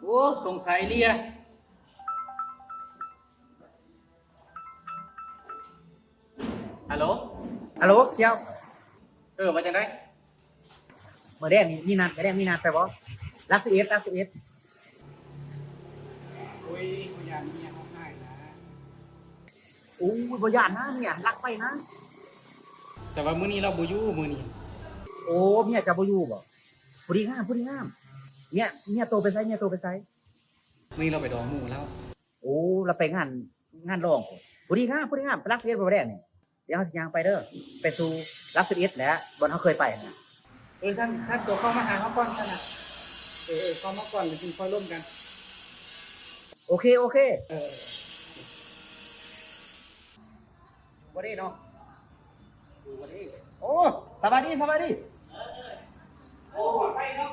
ໂອ້ ສົງໄສເລຍ. ຮັລໂຫຼ ຮັລໂຫຼ ສ່ຽວ. ເອີ ວ່າຈັ່ງໃດ? ມື້ແລງນີ້ມີນັດ ມື້ແລງມີນັດໄປບໍ່? ຫຼັກສິບເອັດ ຫຼັກສິບເອັດ. ໂອ້ຍ ບໍ່ຢ້ານເມຍຮ້ອງໄຫ້ນະ. ໂອ້ຍ ບໍ່ຢ້ານນະ ເມຍລັກໄປນະ. ແຕ່ວ່າມື້ນີ້ລາວບໍ່ຢູ່ມື້ນີ້. ໂອ້ ເມຍເຈົ້າບໍ່ຢູ່ບໍ? ຜູ້ດີງາມ ຜູ້ດີງາມ. ເມຍ ເມຍໂຕໄປໃສ? ເມຍໂຕໄປໃສ? ມື້ນີ້ລາວໄປດອງໝູ່ລາວ. ໂອ້ ລາວໄປງານ ງານດອງພຸ້ນ. ຜູ້ດີງາມ ຜູ້ດີງາມ ໄປຫຼັກສິບເອັດບໍ່ແລ້ວນີ້. ດຽວເຮົາຊິຍ່າງໄປເດີ ໄປສູ່ຫຼັກສິບເອັດແຫຼະ ບ່ອນເຮົາເຄີຍໄປນະ. ເອີ ຊັ້ນ ຊັ້ນໂຕເຂົ້າມາຫາເຮົາກ່ອນຊັ້ນນະ. ເອີ ເອີ ເຂົ້າມາກ່ອນ ແລ້ວຈຶ່ງຄ່ອຍລົມກັນ. ໂອເຄ ໂອເຄ. ເອີ ຢູ່ບໍ່ເດ້ເນາະ? ຢູ່ບໍ່ເດ້? ໂອ້ ສະບາຍດີ ສະບາຍດີ. ໂອ້ ຮອດໄວເນາະ.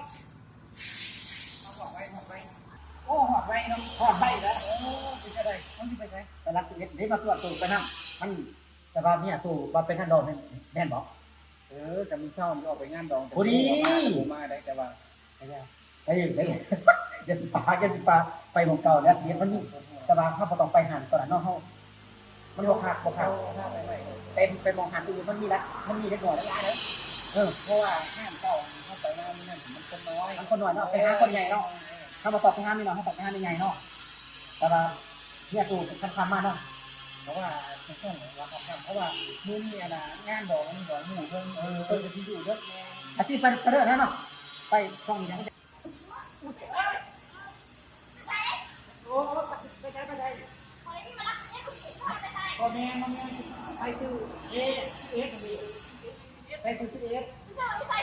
ມາຮອດໄວ ຮອດໄວ. ໂອ້ ຮອດໄວເນາະ. ຮອດໄວແລ້ວ. ໂອ້ ເປັນຈັ່ງໃດ? ມັນຊິໄປໃສ? ໄປຫຼັກສິບເອັດເດ້ ມາຊວນໂຕໄປນຳ. ມັນ ແຕ່ວ່າເມຍໂຕວ່າໄປງານດອງແມ່ນ ແມ່ນບໍ່? ເອີ ແຕ່ມື້ເຊົ້ານີ້ອອກໄປງານດອງ ແຕ່ບໍ່ມາ ບໍ່ມາໄດ້ ແຕ່ວ່າ ໄປແລ້ວ ໄປ ໄປ ຢ່າຊິປາກ ຢ່າຊິປາກ ໄປໝ່ອງເກົ່າແລ້ວ ຊິເຮັດມັນມີ ແຕ່ວ່າເຮົາບໍ່ຕ້ອງໄປຮ້ານຕອນນັ້ນເນາະ ເຮົາ ມັນບໍ່ຄັກ ບໍ່ຄັກ ໄປ ໄປໝ່ອງຮ້ານອື່ນ ມັນມີລະ ມັນມີເດັກນ້ອຍຫຼາຍໆເດີ. ເອີ ເພາະວ່າຮ້ານເກົ່າເຮົາໄປງານນັ້ນ ມັນຄົນນ້ອຍ ມັນຄົນນ້ອຍເນາະ ໄປຫາຄົນໃຫຍ່ເນາະ ເຮົາບໍ່ຕ້ອງໄປຫາແມ່ນ້ອຍ ເຮົາຕ້ອງໄປຫາແມ່ໃຫຍ່ເນາະ. ແຕ່ວ່າເມຍໂຕເປັນຄ່ຳໆມາເນາະ ເພາະວ່າເປັນຊ່ວງວ່າຄ່ຳໆ ເພາະວ່າມື້ນີ້ອັນນ່າງານດອງ ອັນນີ້ດອງໝູ່ເພິ່ນ ເອີ ເພິ່ນກໍຊິຢູ່ເດີ ອາທິດໄປ ໄປເດີເນາະ ໄປຊ່ວງນີ້ຫຍັງ ໂອ້ ໄປໃສ ໄປໃສ ບໍ່ແມ່ນ ບໍ່ແມ່ນ ໄປຊື່ເອ ເອ ໄປຊື່ເອ ເອົາ ໄປ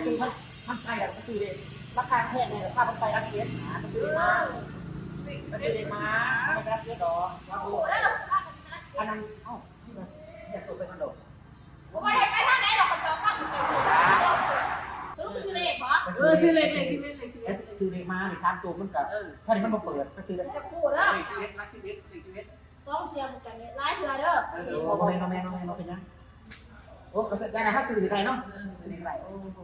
ຊື້ມັນ ມັນໄກລະ ໄປຊື້ເດ້ ລາຄາແພງເດ້ ລາຄາມັນໄປຫຼັກເຈັດ ໄປຊື້ເດມາ ໄປຊື້ເດມາ ໄປຫຼັກເຈັດດອກ ລາວບໍ່ ອັນນັ້ນ ເອົ້າ ນີ້ນະ ເນຍ ໂຕໄປທາງດອກ ບໍ່ໄດ້ໄປທາງໃດດອກ ກະຈອກຟັງ ສະຫຼຸບໄປຊື້ເລກບໍ? ເອີ ຊື້ເລກ ເລກສິບເອັດ ເລກສິບເອັດ ຊື້ເລກມານີ້ ສາມໂຕມັນກະ ເອີ ຖ້ານີ້ມັນບໍ່ເປີດ ໄປຊື້ເລກ ຈັກຄູ່ເດີ ເລກສິບເອັດ ຫຼັກສິບເອັດ ເລກສິບເອັດ ສອງເທື່ອມັນກະຫຼາຍເທື່ອເດີ ເອີ ບໍ່ແມ່ນ ບໍ່ແມ່ນ ບໍ່ແມ່ນ ບໍ່ເປັນຫຍັງ ໂອ້ ກະຊື້ໄດ້ ເຮົາຊື້ໄດ້ເນາະ ເອີ ຊື້ໄດ້ ໂອ້ ໂອ້